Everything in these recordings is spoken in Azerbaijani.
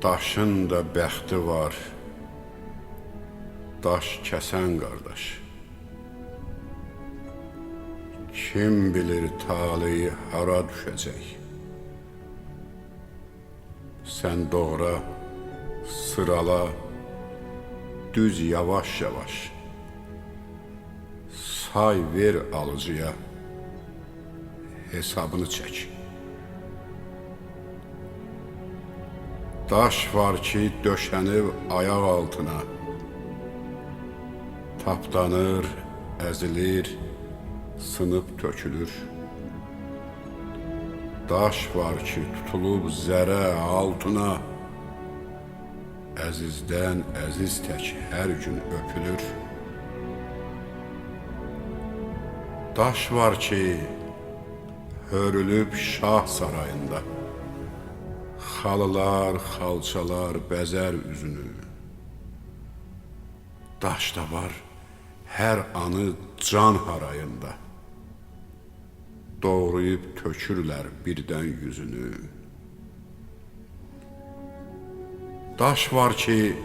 Daşın da bəxti var, daş kəsən qardaş. Kim bilir taleyi hara düşəcək? Sən doğra, sırala, düz yavaş-yavaş. Say ver alıcıya, hesabını çək. Daş var ki, döşənib ayaq altına. Tapdanır, əzilir, sınıb tökülür. Daş var ki, tutulub zərə, altına. Əzizdən əziz tək hər gün öpülür. Daş var ki, hörülüb şah sarayında. Xalılar, xalçalar bəzər üzünü. Daş da var hər anı can harayında. Doğrayıb tökürlər birdən yüzünü. Daş var ki,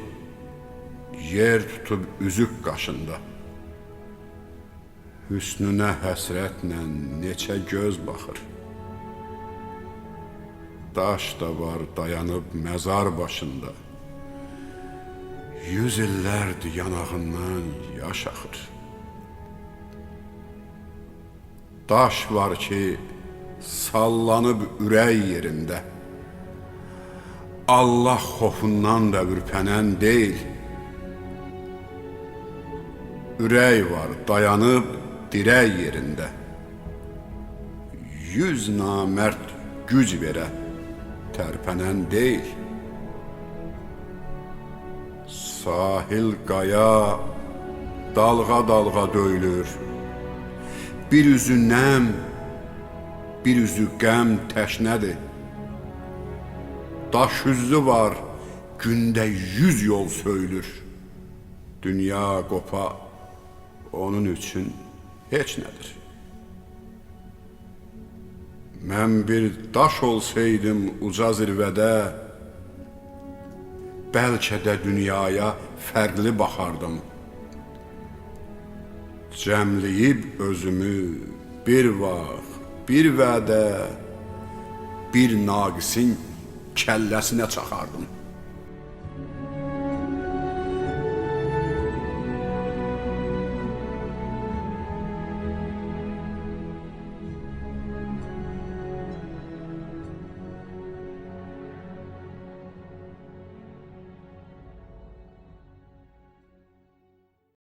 yer tutub üzük qaşında. Hüsnünə həsrətlə neçə göz baxır. Daş da var dayanıb məzar başında. 100 illərdir yanağından yaş axır. Daş var ki, sallanıb ürək yerində. Allah xofundan da ürpənən deyil. Ürək var dayanıb dirək yerində. 100 namərd güc verə tərpənən deyil. Sahil qaya dalğa-dalğa döyülür. Bir üzü nəm, bir üzü qəm təşnədir. Daş üzlü var, gündə 100 yol söyülür. Dünya qopa onun üçün heç nədir. Mən bir daş olsaydım uca zirvədə, bəlkə də dünyaya fərqli baxardım. Cəmləyib özümü bir vaxt, bir vədə, bir naqisin kəlləsinə çaxardım.